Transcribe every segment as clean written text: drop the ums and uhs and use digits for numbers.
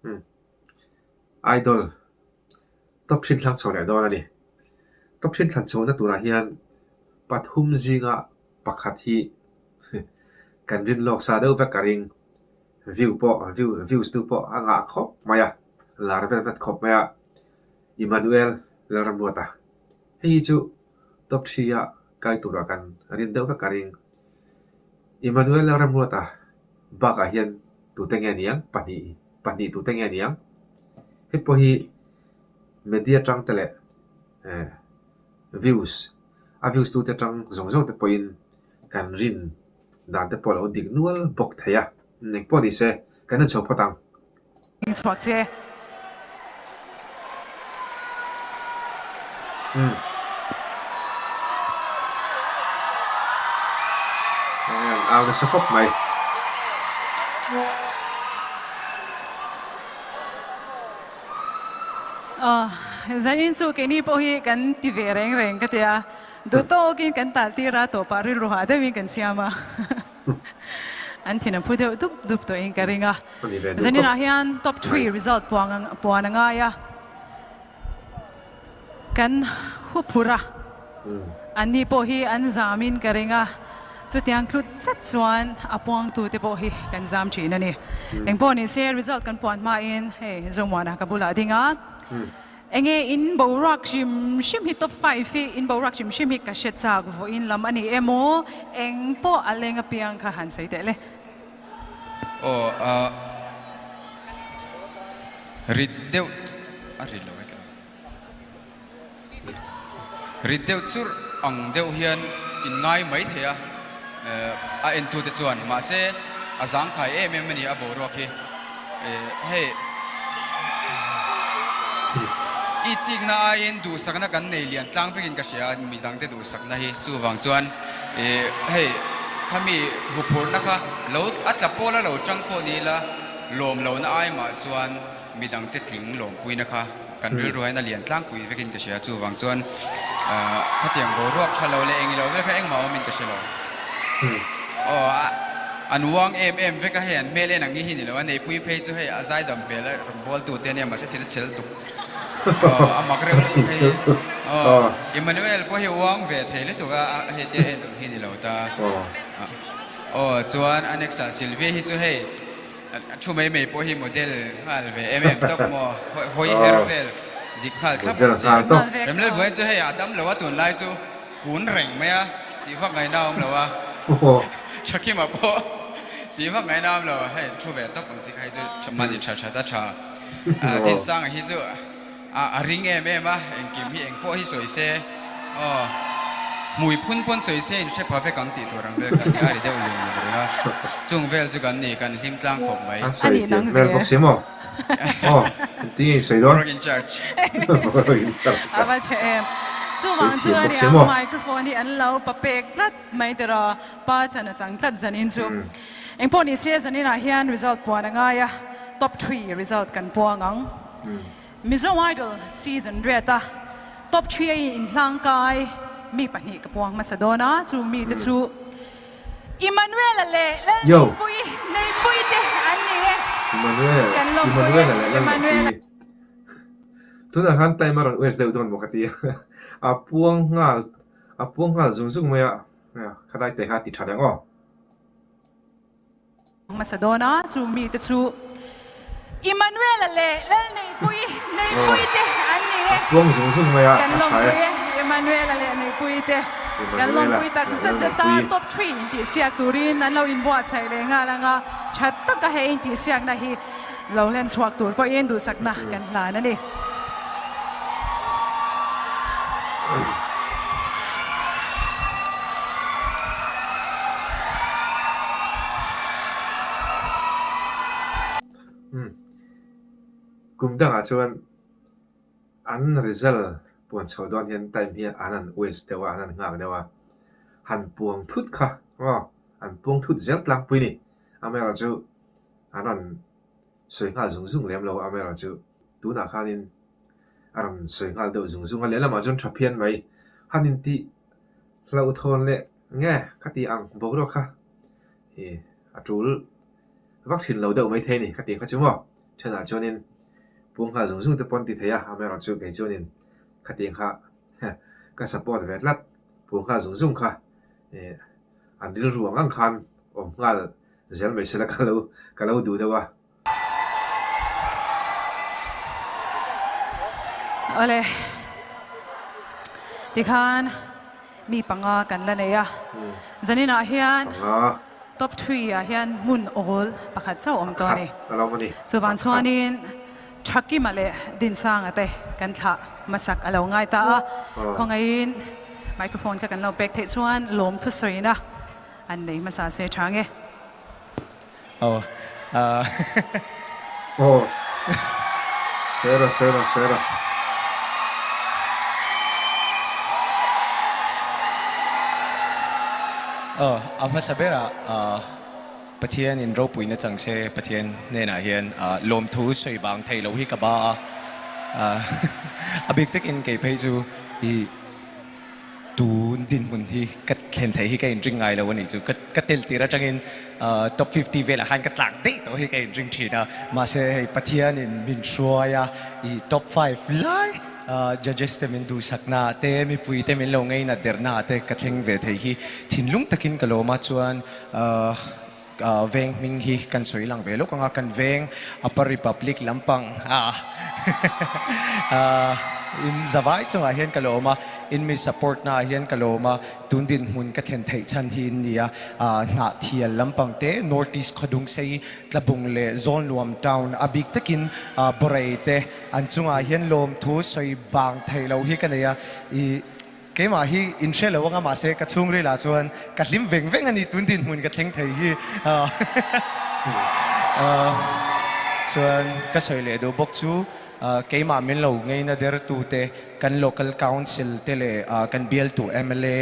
Umm Idol top thin thlang chho leh dawn a ni. Top thin thlan chhohna turah hian pathum zinga pakhat hi kan rin lawk sa deuh vek ka ring. View pawh view views tu pawh a ngah khawp mai a, lar vel vet khawp mai a. Emmanuel Lalramruata hei hi chu top three a kai turah kan rin deuh vek ka ring. Emmanuel Lalramruata bakah hian tute nge niang pahnih pahnih tute nge niang hei pawh hi media tang te leh eh views a views tute tang zawng zawng te pawhin kan rin dan te pawh a lo dik nual bawk thei a engpawh ni se kan en chho phawt ang. Chhuak che. Umm. An au nasa khawp mai. Zanin chu keini pawh hi kan ti ve reng reng ka tia. Duh tawkin kan tal tir a, tawpah rilru hah deuhin kan siam a. An thin a phu deuh dup dup tawhin ka ring a. Zaninah hian top three result puan a ngai a, kan huphurh a, anni pawh hi an zamin ka ring a, chutiang tlut zet chuan a puangtute pawh hi kan zam thin a ni. Engpawh ni se result kan puan hmain hei Zomuana ka bulah a ding a, enge in boruak hrim hrim hi top five hi in boruak hrim hrim hi ka hre chak vawiin lam a ni emaw engpawh a leng apiang kha han sawi teh le. Aw a rit deuh a rit lo hetlo rit deuh churh ang deuh hian in ngai mai thei a a entu te chuan mahse a zangkhai em em a ni a boruak hi hei i chikna aiin duhsakna kan nei lian tlang vekin ka hria a midangte duhsakna hi chuvang chuan. Ih hei khami huphurhna kha lo a tla pawl a lo tang pawh ni ila lawm lohna ai mah chuan midangte tling lawmpuina kha kan rilru hian a lian tlangpui vekin ka hria chuvang chuan khatiang boruak tha lo leh eng ilo vel kha engmah awmin ka hre lo. Aw a an uang em em vek a hei an hmel en ang hi hi ni lo a neipui phei chu hei a zaidam hmel a rawn bawl tu te ania mahse thil a chhel tuk. Aw a mak reuh lutuk hei hi. Aw Emmanuel pawh hi uang ve thei lutuk a hei tia en ang hi ni lo ta. Aw chuan a next ah Sylvia hi chu hei a thu mai mai pawh hi model nghal ve em em tawp maw hawi her vel dik nghal thlap ang che. Remlal Vuai chu hei a dam lo a tunlai chu kun reng mai a tih vak ngaihna a awm lo a. Thakima pawh tih vak ngaihna a awm lo hei thu ve tawp ang chi kha hei chu mahni tha tha ta tha. Thinsanga hi chu a ring em em a, engkim hi engpawh hi sawi se aw hmui phun pawn sawi se in hre pha vek ang tih tur ang vel kan ni a ri deuh lung lung reng a, chung vel chu kan ni kan hlim tlang khawp mai. A sawi thiam hmel bawk si maw? Aw engtin nge in sawi dawn? Boruak in charge. Boruak in charge. A va tha em. Sawi Chuvang thiam chu bawk si aniang maw? microphone hi an lo pa pek tlat mai tiraw pa chan a chang tlat zanin chu. Engpawh ni se zaninah hian result puan a ngai a, top three result kan puang ang. Mizo Idol season riat a top three a inhlangkai mi pahnih ka puang hmasa dawn a, chu mite chu Emmanuel-a leh Lalneihpuii Neihpuii te an ni e. Kan lawmpui e Emmanuel-a. Tunah khan time a rawn waste deuh dawn maw ka ti a, a puang nghal a puang nghal zung zung mai a, khalai te kha a ti tha reng aw. Hmasa dawn a, chu mite chu Emmanuel-a leh Lalneihpuii, Neihpuii te an ni e. Puang zung zung mai a, Kan a tha lawmpui e. e, Emmanuel-a leh Neihpuii te. Kan lawmpui tak zet zet a, top three intihsiak turin an lo inbuatsaih leh nghal ang a, tha taka he intihsiakna hi lo hlen chhuak tur pawhin duhsakna kan hlan a ni. Kum dangah chuan an result puan chhoh dawn hian time hi an han waste deuh a, an han nghak deuh a, han puang thut kha aw an puang thut zel tlangpui a ni. Amaherawhchu an rawn sawi nghal zung zung lem lo a, amaherawhchu tunah khanin a rawn sawi nghal deuh zung zung a, lehlamah chuan tha phian mai. Han intih hlauhthawn leh nge ka tih ang boruak kha ih a tul vak thin lo deuh maithei a ni ka tih kha chu maw. Thenah chuanin pung nghal zung zung te pawh an ti thei a, amaherawhchu kei chuanin khatiang kha ka support ve tlat. Pung nghal zung zung kha ih an rilru ang ang khan awm nghal zel mai sela ka lo ka lo duh deuh a. Awle, tikhan mi panga kan la nei a, zaninah hian top threeah hian hmun awl pakhat chauh awm tawh a ni. Chuvang chuanin Thakima leh Dinsanga te kan thlah hmasak a lo ngai ta a, khawngaihin microphone kha kan lo pek theih chuan lawmthu sawina an nei hmasa se tha nge. Aw ah. Aw. Sera sera sera. Aw a hmasa berah ah Pathian in ropuina chang se Pathian hnenah hian ah lawmthu sawi vang thei lo hi ka ba a ah a bik takin kei phei chu i Tun dinhmun hi ka thlen theih hi ka inring ngai lo a nih chu. Ka tel tir atangin top 50 velah khan ka tlak daih tawh hi ka inring thin a. Mahse hei Pathianin min hruai a, i top five lai judges te min duhsakna te, mipui te min lo ngeinat derna te ka thleng ve thei hi thinlung takin ka lawm a. Chuan Veng hming hi kan sawi lang ve lawk ang a, kan veng Upper Republic lampang a in zavai chungah hian ka lawm a, in mi support naah hian ka lawm a, tun dinhmun ka thlen theih chhan hi in ni a, Hnahthial lampang te, North East Khawdungsei, Tlabung leh Zawlnuam town a bik takin Borei te an chungah hian lawmthu sawi bang theih loh hi ka nei a, i Keimah hi in hre lo anga mahse ka chhungril ah chuan ka hlim veng veng a ni tun dinhmun ka thleng thei hi chuan ka sawi leh duh bawk chu keimah min lo ngeina der tu te kan local council te leh kan bialtu mla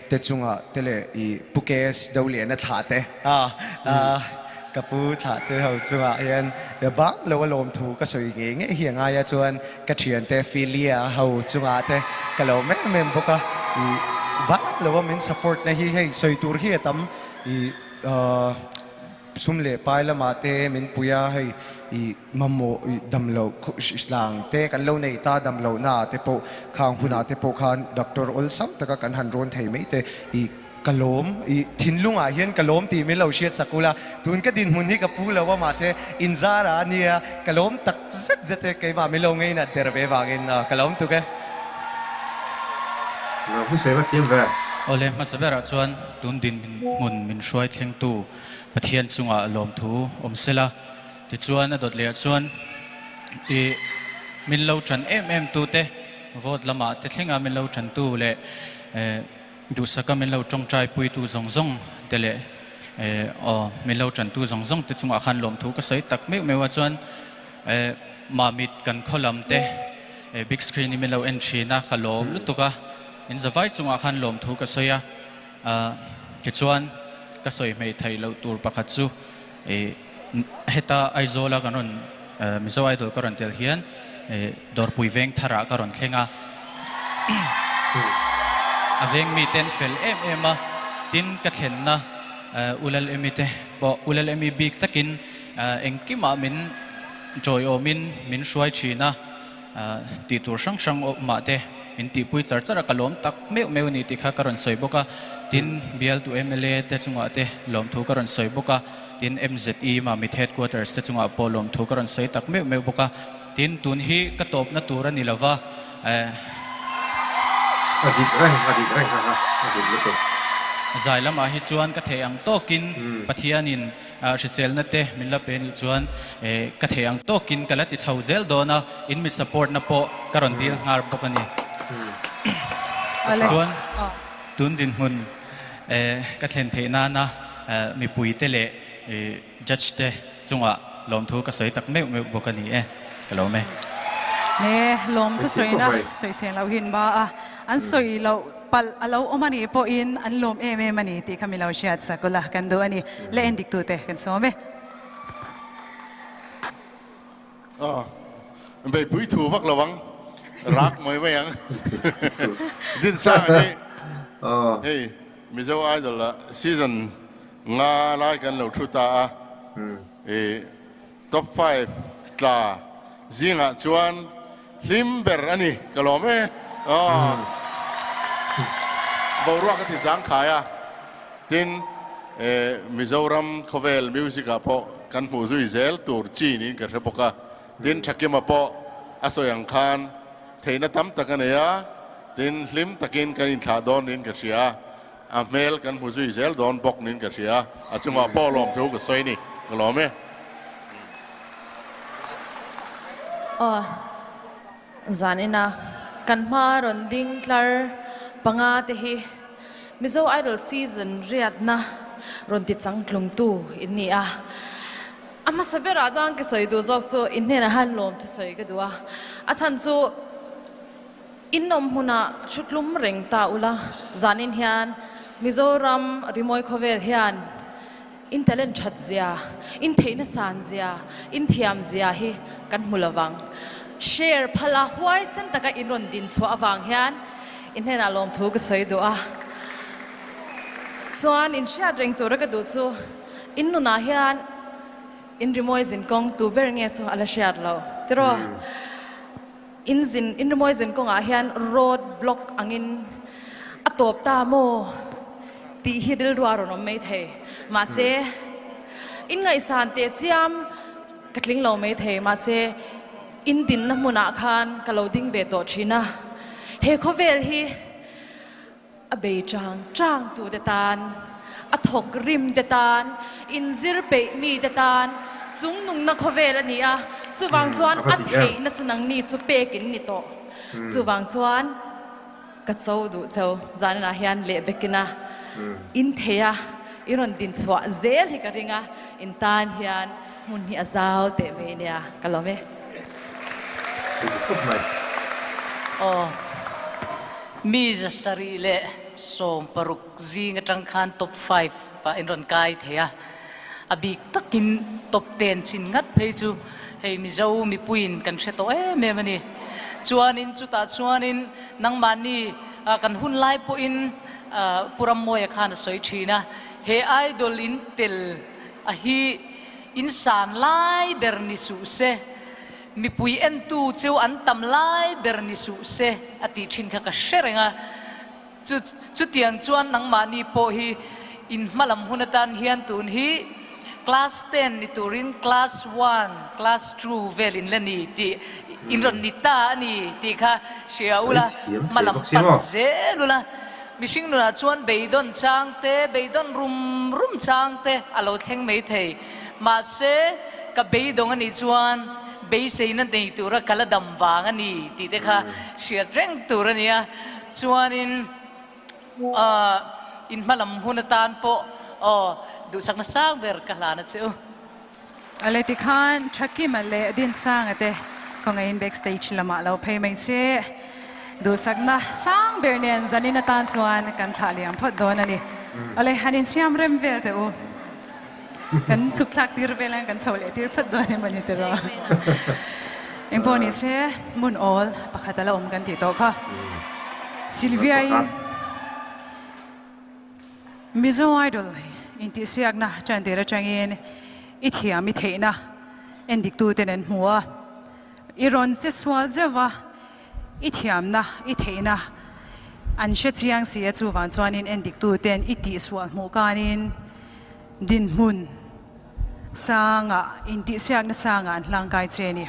te chungah te leh i Pu KS Doliana thlah te Ka pu thlah te ho chungah hian bak lo a lawmthu ka sawi ngei ngei hi a ngai a, chuan ka thiante Philia ho chungah te ka lo em em bawk a, i bak lo a min support na hi hei sawi tur hi a tam, i sum leh pai lamah te min pui a, hei i mamawh i damloh hlang te kan lo nei ta damlohna ah te pawh khang hunah te pawh khan doctor awlsam taka kan han rawn thei mai te i Ka lawm, i thinlungah hian ka lawm tih min lo hriat sak ula, tun ka dinhmun hi ka pu lo a mahse inzara a nia, ka lawm tak zet zet e, keimah min lo ngeinat der ve vangin ka lawm tuk e. Lo hmu sawi va thiam ve. Awle, hmasa berah chuan tun dinhmun min hruai thlengtu Pathian chungah lawmthu awm sela, tichuan a dawt lehah chuan i min lo ṭan em em tute vote lamah te thlenga min lo ṭantu leh Duhsaka min lo tawngtai puitu zawng zawng te leh aw min lo tantu zawng zawng te chungah khan lawmthu ka sawi tak meuh meuh a chuan Mamit kan khaw lam te big screen in min lo en thin a ka lawm lutuk a in zavai chungah khan lawmthu ka sawi a tichuan ka sawi hmei theih loh tur pakhat chu Heta Aizawla kan rawn Mizo Idol ka rawn tel hian Dawrpui veng tharah ka rawn thleng a, a veng mite an fel em em a, tin ka thlenna U Lalemi te pawh U Lalemi bik takin engkimah min tawiawmin min hruai thin a. Tih tur hrang hrang awmah te min tihpui char char a, ka lawm tak meuh meuh a ni tih kha ka rawn sawi bawk a. Tin, bialtu mla te chungah te lawmthu ka rawn sawi bawk a, tin MZE Mamit Headquarters te chungah pawh lawmthu ka rawn sawi tak meuh meuh bawk a. Tin, tun hi ka tawpna tur a ni lo va, eh. A dik reng, a dik reng ha ha, a dik lutuk. Zai lamah hi chuan ka theih ang tawkin Pathianin Hriselna te min la pe nih chuan ka thei ang tawkin ka la ti chho zel dawn a, in mi support na pawh ka rawn dil nghar bawk a ni. Chuan tun dinhmun ka thlen theih nana mipui te leh judge te chungah lawmthu ka sawi tak meuh meuh bawk a ni e, ka lawm e. He lawmthu sawina sawisel loh hi an ba a, an sawi loh Palh a lo awm a nih pawhin an lawm em em a ni tih kha mi lo hriat sak ula kan duh a ni. Le en diktute kan sawm e. Aw, beipui thu vak lo ang, rak mai mai ang. Dinsanga hi hei Mizo Idol ah season nga lai kan lo thu ta a, i top five. tla zingah chuan hlim ber a ni ka lawm e. Aw boruak a ti zangkhai a, tin Mizoram khawvel music ah pawh kan hmuh zui zel tur chi niin ka hre bawk a, tin Thakima pawh a sawi ang khan theihna tam tak a nei a, tin hlim takin kan inthlah dawn niin ka hria a. A hmel kan hmu zui zel dawn bawk niin ka hria. A chungah pawh lawm thu ka sawi ni. Ka lawm e. Aw, zan ina kan hma rawn ding tlar panga te hi Mizo Idol season riatna rawn ti changtlungtu in ni a. A hmasa berah chuan ka sawi duh zawk chu in hnenah hian lawm thusawi ka duh a. A chhan chu. Inawm hmunah thutlum reng ta ula, zanin hian Mizoram rimawi khawvel hian in talent that zia, in theihna san zia, in thiam zia hi kan hmu lovang. Share phal a huaisen taka in rawn din chhuah avang hian in hnenah lawmthu ka sawi duh a. Chuan in hriat reng tura ka duh chu in nunah hian in rimawi zinkawng tu ber nge chu a la hriat lo tiraw? In zin, in rimawi zin kawngah hian road block angin a tawp ta maw tih hi rilru a rawn awm mai thei. Mahse, in ngaihsan teh chiam ka tling lo mai thei. Mahse, in dinna hmunah khan ka lo ding ve tawh thin a. He khawvel hi. A bei chang chang tu te tan, a thawk rim te tan, inzir peih mi te tan chung nungna khawvel a ni a, chuvang chuan a theihna chu nangni chu pek in ni tawh. Chuvang chuan ka cho duh cho zaninah hian leh bekin a in thei a, i rawn din chhuah zel hi ka ring a, in tan hian hmun hi a zau teh mai nia ka lawm e. Sawi khawp mai. Aw. Mi 760 zing atang khan top five ah in rawn kai thei a, a bik takin top ten chin ngat phei chu hei Mizo mipuiin kan hre tawh em em a ni. Chuanin chutah chuanin nangmahni kan hun lai pawhin Pu Rammawia khan a sawi thin a, he idol in tel a hi in san lai ber ni suh se, Mipui entu chu an tam lai ber ni suh se a tih thin kha ka hre reng a. Chu chutiang chuan nangmahni pawh hi in hmalam hun atan hian tun hi class ten ni turin class one, class two vel in la ni tih in rawn ni ta a ni tih kha hria ula, hmalam pan zel ula. Mihring nunah chuan beidawn chang te, beidawn rum rum chang te a lo thleng mai thei. Mahse, ka beidawng a nih chuan beiseina nei tura ka la dam vang a ni tih te kha hriat reng tur a ni a. Chuanin in hmalam hun atan pawh aw duhsakna sang ber ka hlan a che u. Ale tikhan Thakima leh Dinsanga te kawngaiin backstage lamah lo phei mai se. Duhsakna sang ber nen zanin atan chuan kan thlah liam phawt dawn a ni. Ale han insiam rem vel teh u. Kan chhuk thlak tir vel ang kan chho leh tir phawt dawn em a ni tiraw. Engpawh ni se hmun awl pakhat a la awm kan tih tawh kha. Sylvia-i. Mizo Idol intihsiakna chantir atangin i thiam i theihna endiktuten an hmu a, i rawn che sual zeuh va, i thiamna i theihna an hre chiang si a, chuvang chuanin endiktuten i tihsual hmuh kanin dinhmun sangah intihsiakna sangah an hlangkai che a ni.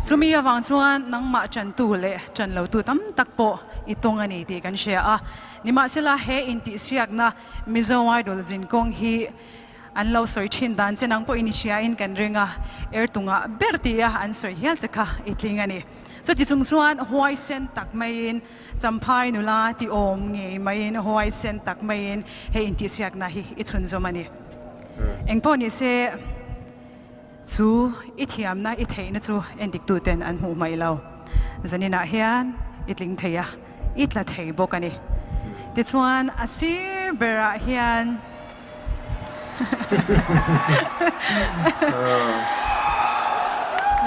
Chumi avang chuan nangmah tantu leh tanlotu tam tak pawh i tawng a ni tih kan hria a. Nimahsela he intihsiakna Mizo Idol zinkawng hi an lo sawi thin dan che nang pawhin i hriain kan ring a, ertungah ber tia an sawi hial che kha i tling a ni. Chuti chung chuan huaisen tak maiin Champhai nula ti awm ngei maiin huaisen tak maiin he intihsiakna hi i chhunzawm a ni. Engpawh ni se chu i thiamna i theihna chu endiktuten an hmuh hmaih lo. Zaninah hian i tling thei a, i tla thei bawk a ni. Tichuan a sir berah hian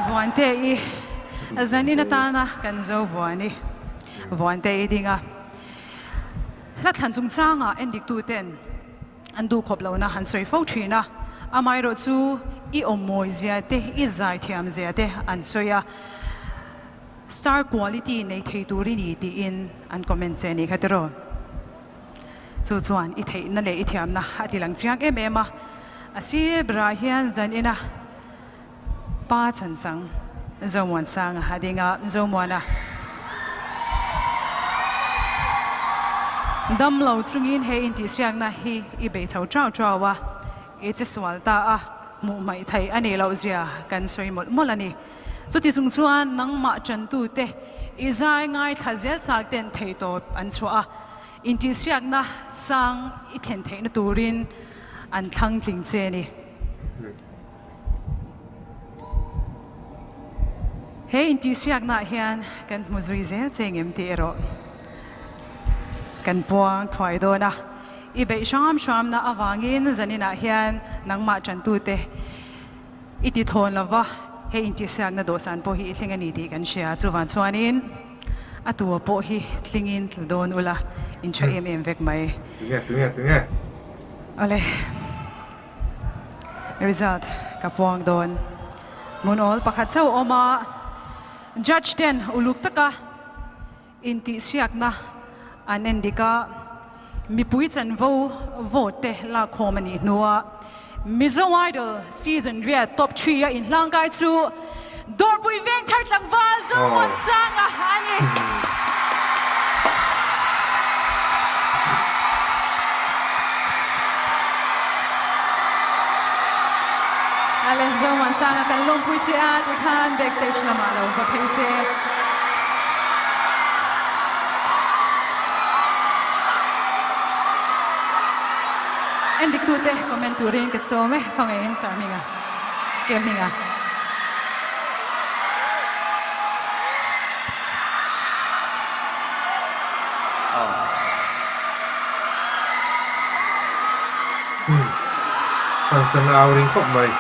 Vuante i zanin atana kan zo vuan i Vuante i ding a. Hla thlan chungchangah endiktuten an duhkhawp lohna an sawi fo thin a, amaherawhchu. I aw mawi zia te, i zaithiam zia te an sawi a, star quality nei thei tur i ni tiin an comment che a ni kha tiraw. Chu chuan i theihna leh i thiamna a ti lang chiang em em a, a sir berah hian zan ina Pa Chanchang Zomuansanga a ding a, Zomuana dam lo chungin he intihsiakna hi i bei chho chau chau a, i che sual ta a, hmuh hmaih theih a nih loh zia kan sawi mawlh mawlh a ni. Chuti chung chuan nangmah tantute i zai ngaithla zel chak ten theihtawp an chhuah a, intihsiakna sang i thlen theihna turin an thlang tling che a ni. He intihsiaknaah hian kan hmu zui zel che ngem tih erawh kan puang thuai dawn a. I beih hram hramna avangin zaninah hian nangmah tantute i ti thawn lo va, he intihsiakna dawhsan pawh hi i thleng a ni tih kan hria. Chuvang chuanin a tua pawh hi tlingin tla dawn ula, in tha em em vek mai. Tunge, tunge, tunge? Awle. Result ka puang dawn. Hmun awl pakhat chauh a awm a, Judge ten uluk taka intihsiakna an en dik a, mipui chanvo vote te lakkhawm a nih hnuah Mizo Idol Season riat Top Three a inhlangkai chu Dawrpui Vengthar tlangval Zomuansanga a ni. Ale Zomuansanga kan lawmpui che a tikhan backstage lamah lo va phei se. Endiktute comment turin ka sawm e, khawngaihin Sir Hminga, Ke Hminga. Fans ten a au ring khawp mai.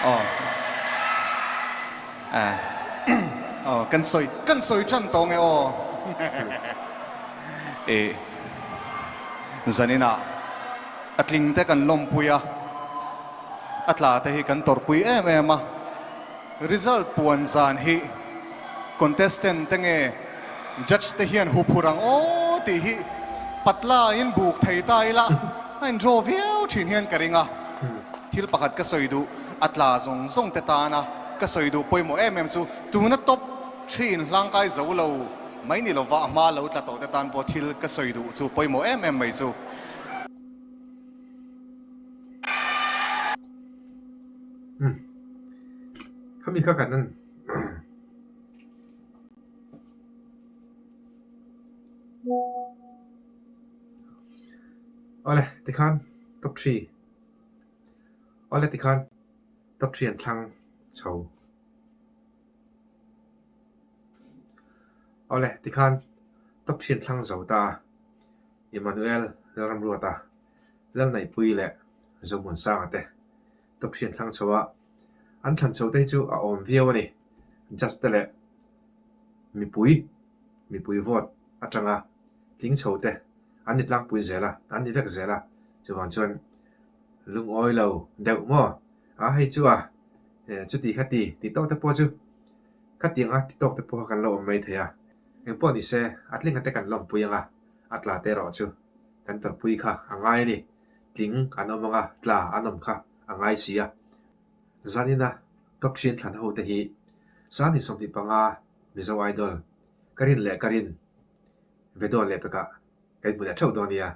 Aw. Ah. Aw, kan sawi kan sawi tan tawng e aw. Eh. Zaninah a tling te kan lawmpui a, a tla te hi kan tawrhpui em em a. Result puan zan hi contestant te nge judge te hian huphurh ang aw tih hi patla in buk thei ta ila a in draw viau thin hian ka ring a. Thil pakhat ka sawi duh a tla zawng zawng te tana ka sawi duh pawimawh em em chu tuna top thin hlangkai zo lo mai ni lova a hma lo tla tawh te tan pawh thil ka sawi duh chu pawimawh em em mai chu. Umm khami kha kan en Awle tikhan top three awle tikhan top three an thlang chho awle tikhan top three an thlang zo ta a Emmanuel Lalramruata Lalnaihpui leh Zohmunsanga te top three an thlang chho a, an thlan chho te hi chu a awm viau a ni. Judge te leh mipui, mipui vote atanga tling chho te an ni tlangpui zel a, an ni vek zel a, chuvang chuan lungawi lo deuh maw? A hei chu a, chuti khati ti tawk te pawh chu khatianga ti tawk te pawh kha kan lo awm mai thei a, engpawh ni se a tlinga te kan lawmpui ang a, a tla te erawh chu kan tawrhpui kha a ngai a ni. Tling an awm ang a, tla an awm kha a ngai si a. Zanina top thin thlan ho te hi Sani 25 Mizo Idol ka rin leh ka rin ve dawn leh pekah ka inhmu leh theuh dawn nia.